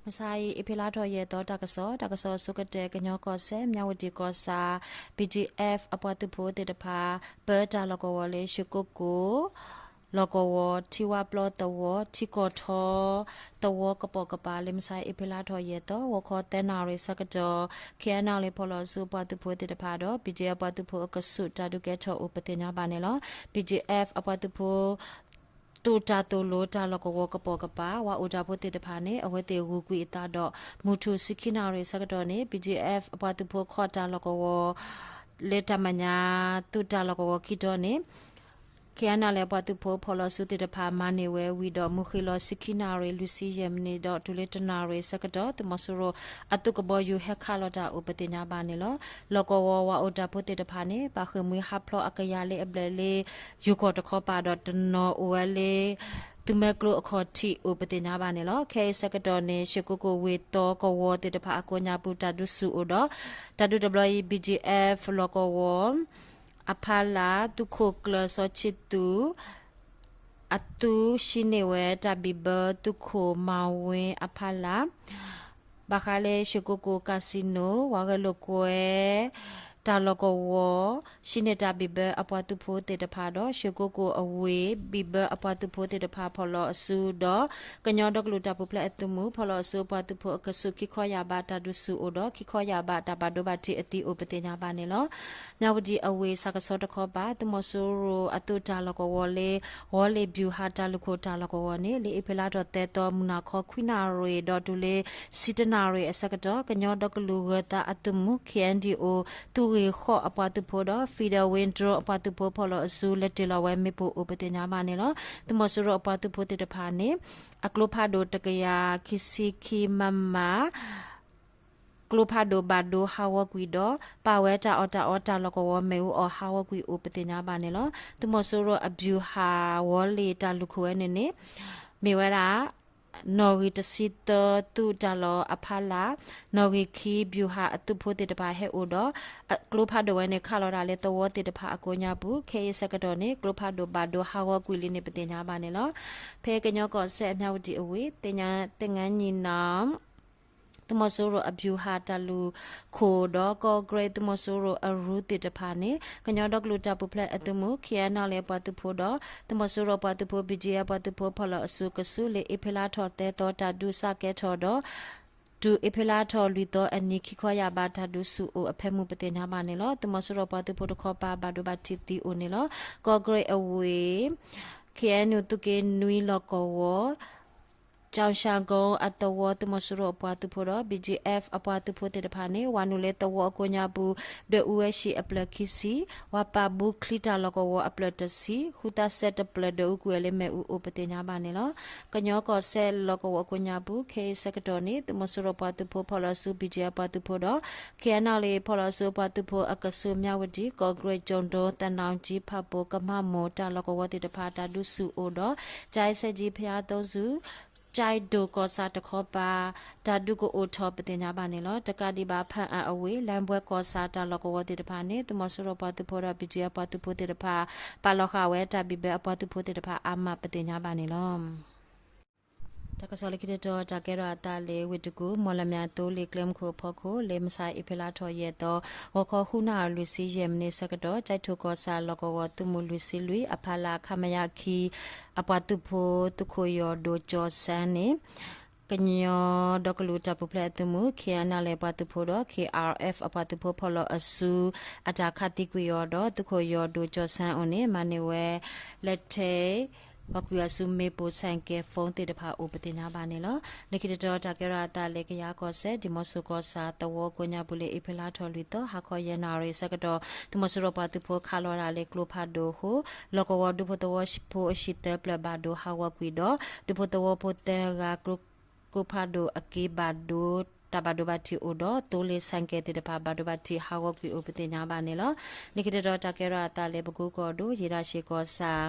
မုၢ်ဆါအံၤ အ့ဖြ့လါထီၣ်ယဲၢ်သီ တၢ်ကစီၣ်, တၢ်ကစီၣ်အဆိကတၢၢ် ကညီကီၢ်စဲၣ် မၠၣ်ဝတံၣ်ကီၢ်ဆၣ် BGF အပှၤသုးဖိသ့ၣ်တဖၣ် ပၢတၢ်လီၢ်ကဝီၤလၢ ရွှေကုက္ကို လီၢ်ကဝီၤ ထံဝါပျီသဝီ ထံကီၢ်ထီ သဝီကပိာ်ကပၤ လၢမုၢ်ဆါအံၤ အ့ဖြ့လါထီၣ်ယဲၢ်သီ ဂီၤခီသၢနၣ်ရံၣ်ဆၢကတီၢ် KNLA ဖီၣ်လီၤအစုအပှၤသုးဖိသ့ၣ်တဖၣ်ဒီး BGF အပှၤသုးဖိအကဆူး တၢ်ဒုးကဲထီၣ်အိၣ်ပသ့ၣ်ညါဘၣ်န့ၣ်လီၤ. BGF အပှၤသုးဖိ သုးတၢ်သိၣ်လိတၢ်လီၢ်ကဝီၤကပိာ်ကပၤ ဝၤအိၣ်တၢ်ဖိသ့ၣ်တဖၣ်န့ၣ် အဝဲသ့ၣ်ဂုာ်ကွံာ်အသးဒီး မုၢ်ထူၣ်ဆံခံနၣ်ရံၣ်ဆၢကတီၢ်န့ၣ် BGF အပှၤသုးဖိခီၣ်တၢ်လီၢ်ကဝီၤ လၢတၢ်မဲာ်ညါ သုးတၢ်လီၢ်ကဝီၤခံတီၤန့ၣ် KNLA အပှၤသုးဖိဖီၣ်လီၤအစုသ့ၣ်တဖၣ် မၤန့ၢ်ဝဲဝံၤဒီး မုၢ်ဃ့ၢ်လီၤဆံခံနၣ်ရံၣ် လွံၢ်ဆံယဲၢ်မံးနံးဒီး တုၤလၢတနၣ်ရံၣ်ဆၢကတီၢ် သုးမီၤစိရိၤအသုးကဘီယူၤဟဲခးလီၤတၢ်အိၣ်ပသ့ၣ်ညါဘၣ်န့ၣ်လီၤ. လီၢ်ကဝီၤဝၤအိၣ်တၢ်ဖိသ့ၣ်တဖၣ်န့ၣ် ပာ်ဃ့ၢ်မှံဟးဖျိးအကယၤလၢအဘျဲၣ်လၢ ယိၤကီၢ်တခီပၤဒီးတနီၤအိၣ်ဝဲလၢ သုးမၢကျိအခီၣ်ထံးအိၣ်ပသ့ၣ်ညါဘၣ်န့ၣ်လီၤ. ခဲအံၤဆၢကတီၢ်န့ၣ် ရွှေကုက္ကို ဝ့ၢ်သီကဝီၤသ့ၣ်တဖၣ်အကိးညါပူၤ တၢ်ဒုးဆူၣ်အိၣ်ဒီး တၢ်ဒုးတဘျီအံၤ BGF လီၢ်ကဝီၤ အဖီလာ် သုးခိၣ်ကျၢၢ်စီၤခၠံးသူၣ် အသုး ဟံးန့ၢ်ဝဲတၢ်ဘံၣ်ဘၢသုးခိၣ်မၤဝ့အဖီလာ် ဘၣ်ဃးလၢ ရွှေကုက္ကို casino ဝၤဂဲၤလိာ်ကွဲ တၢ်လီၢ်ကဝီၤ ဟံးန့ၢ်တၢ်ဘံၣ်ဘၢအပှၤသုးဖိသ့ၣ်တဖၣ်ဒီး ရွှေကုက္ကို အဝ့ၢ် ဘံၣ်ဘၢအပှၤသုးဖိသ့ၣ်တဖၣ်ဖီၣ်လီၤအစုဒီး ကညီဒီကလုာ်တၢ်ပူၤဖျဲးအသုးမုၢ် ဖီၣ်လီၤအစုအပှၤသုးဖိအကဆူး ခံခီယာ်ဘးတၢ်ဒုးဆူၣ်အိၣ်ဒီး ခံခီယာ်ဘးတၢ်ဘၣ်ဒိဘၣ်ထံးအသံအိၣ်ပသ့ၣ်ညါဘၣ်န့ၣ်လီၤ. မၠၣ်ဝတံၣ်အဝ့ၢ် ဆၣ်ကဆီတခီပၤ သုးမီၤစိရိၤအသုးတၢ်လီၢ်ကဝီၤလၢ ဝီၤလ့ၣ်ဘျူၤဟၣ်တၢ်လူၢ်ခိၣ်တၢ်လီၢ်ကဝီၤန့ၣ် လၢအ့ဖြ့လါထီၣ်သၢသီ မုၢ်နၤခီခွံနၣ်ရံၣ်ဒီးတုၤလၢ ဆံတနၣ်ရံၣ်အဆၢကတီၢ် ကညီဒီကလုာ်ဂၢၤသးအသုးမုၢ် KNDO သုးဂ့ၢ်ဃီၣ်အပှၤသုးဖိဒီး Federal Wing Drone အပှၤသုးဖိဖီၣ်လီၤအစု လဲၤတ့ၢ်လီၤဝဲမ့ၣ်ပိၢ်အိၣ်ပသ့ၣ်ညါဘၣ်န့ၣ်လီၤ. သုးမီၤစိရိၤအပှၤသုးဖိသ့ၣ်တဖၣ်န့ၣ် အကျိဖးဒိၣ်တကယၤခံဆံခံ MM ကျိဖးဒိၣ်ဘၣ်ဒိဟးဂီၤကွံာ်ဒီး ပာ်ဝဲတၢ်အီၣ်တၢ်အီတၢ်လီၢ်ကဝီၤမ့ၣ်အူအီၣ်ဟးဂီၤကွံာ်အိၣ်ပသ့ၣ်ညါဘၣ်န့ၣ်လီၤ. သုးမီၤစိရိၤအဘျူၤဟၣ်ဝီၤလ့ၣ်တၢ်လူၢ်ခိၣ်ဝဲန့ၣ်န့ၣ် မ့ၢ်ဝဲဒၣ် နီၣ်ဂံၢ်တဆံသၢသုးတၢ်လီၢ်အဖီလာ် နီၣ်ဂံၢ်ခံဘျူၤဟၣ်အသုးဖိသ့ၣ်တဖၣ်ဟဲအိၣ်ဒီး ကျိဖးဒိၣ်ဝဲန့ၣ် ခးလီၤတၢ်လၢသဝီသ့ၣ်တဖၣ်အကိးညါပူၤ ခဲအံၤဆၢကတီၢ်န့ၣ် ကျိဖးဒိၣ်ဘၣ်ဒိဟးဂီၤကွံာ်လံန့ၣ် ပသ့ၣ်ညါဘၣ်န့ၣ်လီၤ. ဖဲကညီကီၢ်စဲၣ် မၠၣ်ဝတံၣ်အဝ့ၢ် သ့ၣ်ညါသ့ၣ်ညါနံၣ်နီၤ သုးမီၤစိရိၤအဘျူၤဟၣ်တၢ်လူၢ်ခိၣ်ဒီး ကီၢ်ကရ့ၣ်သုးမီၤစိရိၤအရူသ့ၣ်တဖၣ်န့ၣ် ကညီဒီကလုာ်တၢ်ပူၤဖျဲးအသုးမုၢ် KNLA အပှၤသုးဖိဒီး သုးမီၤစိရိၤအပှၤသုးဖိ BGF အပှၤသုးဖိဖီၣ်လီၤအစုကဆူး လၢအ့ဖြ့လါထီၣ်သၢသီတၢ်ဒုးစးကဲထီၣ်ဒီး တုၤအ့ဖြ့လါထီၣ်လွံၢ်သီအနံၤ ခံခီယာ်ဘးတၢ်ဒုးဆူၣ်အိၣ်အဖၢမုၢ် ပသ့ၣ်ညါဘၣ်န့ၣ်လီၤ. သုးမီၤစိရိၤအပှၤသုးဖိတခီပၤ ဘၣ်ဒိဘၣ်ထံးသံအိၣ်န့ၣ်လီၤ. ကီၢ်ကရ့ၣ်အဝ့ၢ် KNU သုးက့နွံလီၢ်ကဝီၤ ကၠီၣ်ၡၣ်ကိၣ် အသဝီ သုးမီၤစိရိၤအပှၤသုးဖိဒီး BGF အပှၤသုးဖိသ့ၣ်တဖၣ်န့ၣ် ဝၤနုာ်လၢသဝီအကိးညါပူၤ ဒွဲၣ်အူဝဲဆံးအဖျၢၣ်ခံဆံ, ဝၤပာ်ဘုချံတၢ်လီၢ်ကဝီၤအဖျၢၣ်တဆံ, ဃုသၣ်စဲတဖျၢၣ် ဒွဲၣ်အူကွံာ်ဝဲလၢမ့ၣ်အူအိၣ် ပသ့ၣ်ညါဘၣ်န့ၣ်လီၤ. ကညီကီၢ်စဲၣ်လီၢ်ကဝီၤအကိးညါပူၤ ခဲအံၤဆၢကတီၢ်န့ၣ် သုးမီၤစိရိၤပှၤသုးဖိဖီၣ်လီၤအစု BGF ပှၤသုးဖိဒီး KNLA ဖီၣ်လီၤအစုအပှၤသုးဖိအကဆူး မၠၣ်ဝတံၣ်, ကီၢ်ကရ့ၣ်, ကၠိၣ်ဒိၣ်, သနၣ်ကၠံ, ဖၣ်ပိၣ်, ကမၣ်မိၣ် တၢ်လီၢ်ကဝီၤသ့ၣ်တဖၣ် တၢ်ဒုးဆူၣ်အိၣ်ဒီး ကၠဲးစဲးကၠံ, ဖၠါသီဆူၣ် ကၠဲးဒိၣ်ကီၢ်ဆၣ်တခီပၤ တၢ်ဒုးကအိၣ်ထီၣ် ပသ့ၣ်ညါဘၣ်န့ၣ်လီၤ. တကးဒံးဘၣ် ဖၣ်အၣ်အဝ့ၢ် လါဘွဲကီၢ်ဆၣ်တၢ်လီၢ်ကဝီၤသ့ၣ်တဖၣ်န့ၣ် သုးမီၤစိရိၤပှၤသုးဖိဒီး BGF ပှၤသုးဖိသ့ၣ်တဖၣ် ပာ်လီၤဃာ်ဝဲတၢ်ဘံၣ်ဘၢအပှၤသုးဖိသ့ၣ်တဖၣ်အါမး ပသ့ၣ်ညါဘၣ်န့ၣ်လီၤ. တၢ်ကစီၣ်လၢခံတတီၤ တၢ်ကဲထီၣ်အသးလၢ ဝ့ၢ်တကူၣ် မီၣ်လမၠဲၣ်သိလ့ၣ်ကျဲမုၢ်ခိၣ်အဖီခိၣ် လၢမုၢ်ဆါအ့ဖြ့လါထီၣ်ယဲၢ်သီ ဂီၤခီဃုနၣ်ရံၣ်လွံၢ်ဆံယဲၢ်မံးနံးဆၢကတီၢ် ကၠဲးထိၣ်ကီၢ်ဆၣ်လီၢ်ကဝီၤ သုးမုၢ်လွံၢ်ဆံလွံၢ် အဖီလာ် ခမရ ခံ အပှၤသုးဖိ သုးခိၣ်ယီၢ်ဒိၣ်ကၠီၣ်စၣ်န့ၣ် ကညီဒီကလုာ်တၢ်ပူၤဖျဲးအသုးမုၢ် KNLA အပှၤသုးဖိဒီး KRF အပှၤသုးဖိဖီၣ်လီၤအစု အတၢ်ခးသံကွံာ်အီၤဒီး သုးခိၣ်ယီၢ်ဒိၣ်ကၠီၣ်စၣ်အိၣ်န့ၣ် မၤန့ၢ်ဝဲ လက်ထိပ် ပှၤကွံာ်အီၤဆူမ့ၣ်ပိၢ် ဆိုင်ကယ် phone သ့ၣ်တဖၣ်အိၣ် ပသ့ၣ်ညါဘၣ်န့ၣ်လီၤ. လၢခံတတီၤ တၢ်ကဲထီၣ်အသးလၢကယၤကီၢ်စဲၣ် ဒံၣ်မိၣ်စိကီၢ်ဆၣ်သဝီကိးညါပူၤ လၢအ့ဖြ့လါထီၣ်လွံၢ်သီ ဟါခီယဲၢ်နၣ်ရံၣ်ဆၢကတီၢ် သုးမီၤစိရိၤပှၤသုးဖိခးလီၤတၢ်လၢကျိဖးဒိၣ်အဃိ လီၢ်ကဝီၤဒူဖိသဝီဖိအဟံၣ်သၢဖျၢၣ်ဘၣ်ဒိဟးဂီၤကွံာ်ဒီး ဒူဖိသဝီဖိသၢဂၤ ကျိဖးဒိၣ်အက့ဘၣ်ဒိ တၢ်ဘၣ်ဒိဘၣ်ထံးအိၣ်ဒီး သိလ့ၣ်ဆဲးကဲးသ့ၣ်တဖၣ် ဘၣ်ဒိဘၣ်ထံးဟးဂီၤကွံာ်အိၣ်ပသ့ၣ်ညါဘၣ်န့ၣ်လီၤ. လၢခံတတီၤတၢ်ကဲထီၣ်အသးလၢ ပကူကီၢ်ဒိၣ် ယ့ၣ်ဒၣ်ရှ့ၣ်ကီၢ်ဆၣ်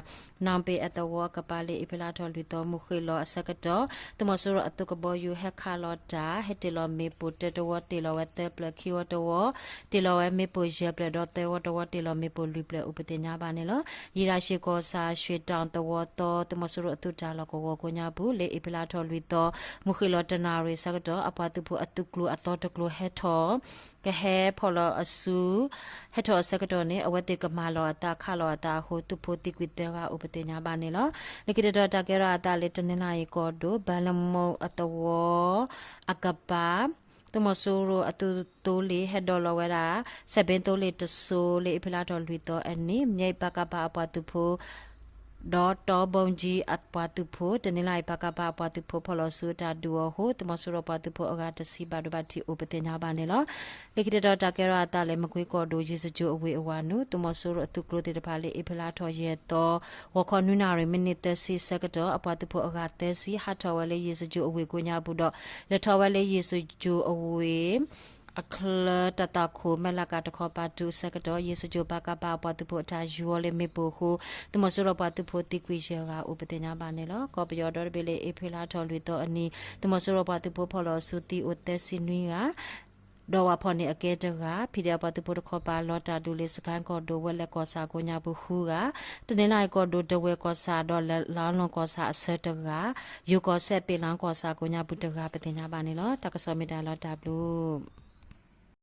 နၣ်ပ့ၤအသဝီအကပၤလၢ အ့ဖြ့လါထီၣ်လွံၢ်သီ မုၢ်ဃ့ၢ်လီၤအဆၢကတီၢ် သုးမီၤစိရိၤအသုးကဘီယူၤဟဲခးလီၤတၢ် ဟဲတ့ၢ်လီၤမ့ၣ်ပိၢ်တၢတဝီ တ့ၢ်လီၤဝဲသၢဖျၢၣ် ခံဝီတဝီ တ့ၢ်လီၤဝဲမ့ၣ်ပိၢ်ယဲၢ်ဖျၢၣ် ဒီးသၢဝီတဝီ တ့ၢ်လီၤမ့ၣ်ပိၢ်လွံၢ်ဖျၢၣ်အိၣ်ပသ့ၣ်ညါဘၣ်န့ၣ်လီၤ. ယ့ၣ်ဒၣ်ရှ့ၣ်ကီၢ်ဆၣ် ရွှေတောင် သဝီသီ သုးမီၤစိရိၤအသုးတၢ်လီၢ်ကဝီၤကိးညါပူၤ လၢအ့ဖြ့လါထီၣ်လွံၢ်သီ မုၢ်ဃ့ၢ်လီၤတနၣ်ရံၣ်အဆၢကတီၢ် အပှၤသုးဖိအသုးကျိၤအသီတကျိၤဟဲထီၣ် ကဟဲဖီၣ်လီၤအစု ဟဲထီၣ်အဆၢကတီၢ်န့ၣ် အဝဲသ့ၣ်ကမၤလီၤအသးခးလီၤအသးအဃိ သုးဖိသံကွံာ်သၢဂၤအိၣ်ပသ့ၣ်ညါဘၣ်န့ၣ်လီၤ. လၢခံတတီၤတၢ်ကဲထီၣ်အသးလၢ တနီသရံၣ်ကီၢ်ဒိၣ် ဘၣ်လမိၢ်အသဝီအကပၤ သုးမီၤစိရိၤအသုးသိလ့ၣ်ဟဲဒိးလီၤဝဲဒၣ် စဲးဘ့သိလ့ၣ်တစိၤလၢအ့ဖြ့လါထီၣ်လွံၢ်သီအနံၤ မၠဲပကဖအပှၤသုးဖိ ဒီးတီဘုံကၠံအပှၤသုးဖိ တနီသရံၣ်ပကဖအပှၤသုးဖိဖီၣ်လီၤဆူအတၢ်ဒုးအီၤအဃိ သုးမီၤစိရိၤပှၤသုးဖိအဂၤတဆံဘၣ်ဒိဘၣ်ထံးအိၣ်ပသ့ၣ်ညါဘၣ်န့ၣ်လီၤ. လၢခံတတီၤတၢ်ကဲထီၣ်အသးလၢ မကွ့ကီၢ်ဒိၣ် ယ့ၣ်စကြိၣ်အဝ့ၢ်အဝၤနုာ် သုးမီၤစိရိၤအသုးကျိၤသ့ၣ်တဖၣ်လၢအ့ဖြ့လါထီၣ်ယဲၢ်သီ ဂီၤခီနွံနၣ်ရံၣ်မံးနံးသၢဆံအဆၢကတီၢ် အပှၤသုးဖိအဂၤသၢဆံ ဟးထီၣ်ဝဲလၢယ့ၣ်စကြိၣ်အဝ့ၢ်ကိးညါပူၤဒီး လဲၤထီၣ်ဝဲလၢယ့ၣ်စကြိၣ်အဝ့ၢ် အချၢတၢ်သွၣ်ခိၣ်မဲၢ်လးကၤတခီပၤတုၤအဆၢကတီၢ် ယ့ၣ်စကြိၣ်ပကဖအပှၤသုးဖိအတၢ်ယူၤအီၤလၢမ့ၣ်ပိၢ်အဃိ သုးမီၤစိရိၤပှၤသုးဖိသံကွံာ်ယဲၢ်ဂၤအိၣ်ပသ့ၣ်ညါဘၣ်န့ၣ်လီၤ. ကီၢ်ပယီၤဒီတဘ့ၣ်လၢအ့ဖြ့လါထီၣ်လွံၢ်သီအနံၤ သုးမီၤစိရိၤပှၤသုးဖိဖီၣ်လီၤဆူသံအိၣ်သၢဆံနွံဂၤ ဒီးဝးဖီၣ်န့ၢ်အကဲတဂၤ ဖံးဒဲးအပှၤသုးဖိတခီပၤလီၤတၢ်ဒုးလၢ စကဲၣ်ကီၢ်ဒိၣ် ဝဲလဲၣ်ကီၢ်ဆၣ်ကိးညါပူၤဃုဂၤ တနီသရံၣ်ကီၢ်ဒိၣ် ဒဝဲၢ်ကီၢ်ဆၣ်ဒီး လါလီၢ်ကီၢ်ဆၣ်အဆၢတဂၤ ယိၤကီၢ်စဲၣ် ပ့ၤလါကီၢ်ဆၣ်ကိးညါပူၤတဂၤပသ့ၣ်ညါဘၣ်န့ၣ်လီၤ. တၢ်ကစီၣ်မ့ၢ်တၢ်လီၤတၢ်ဘျုး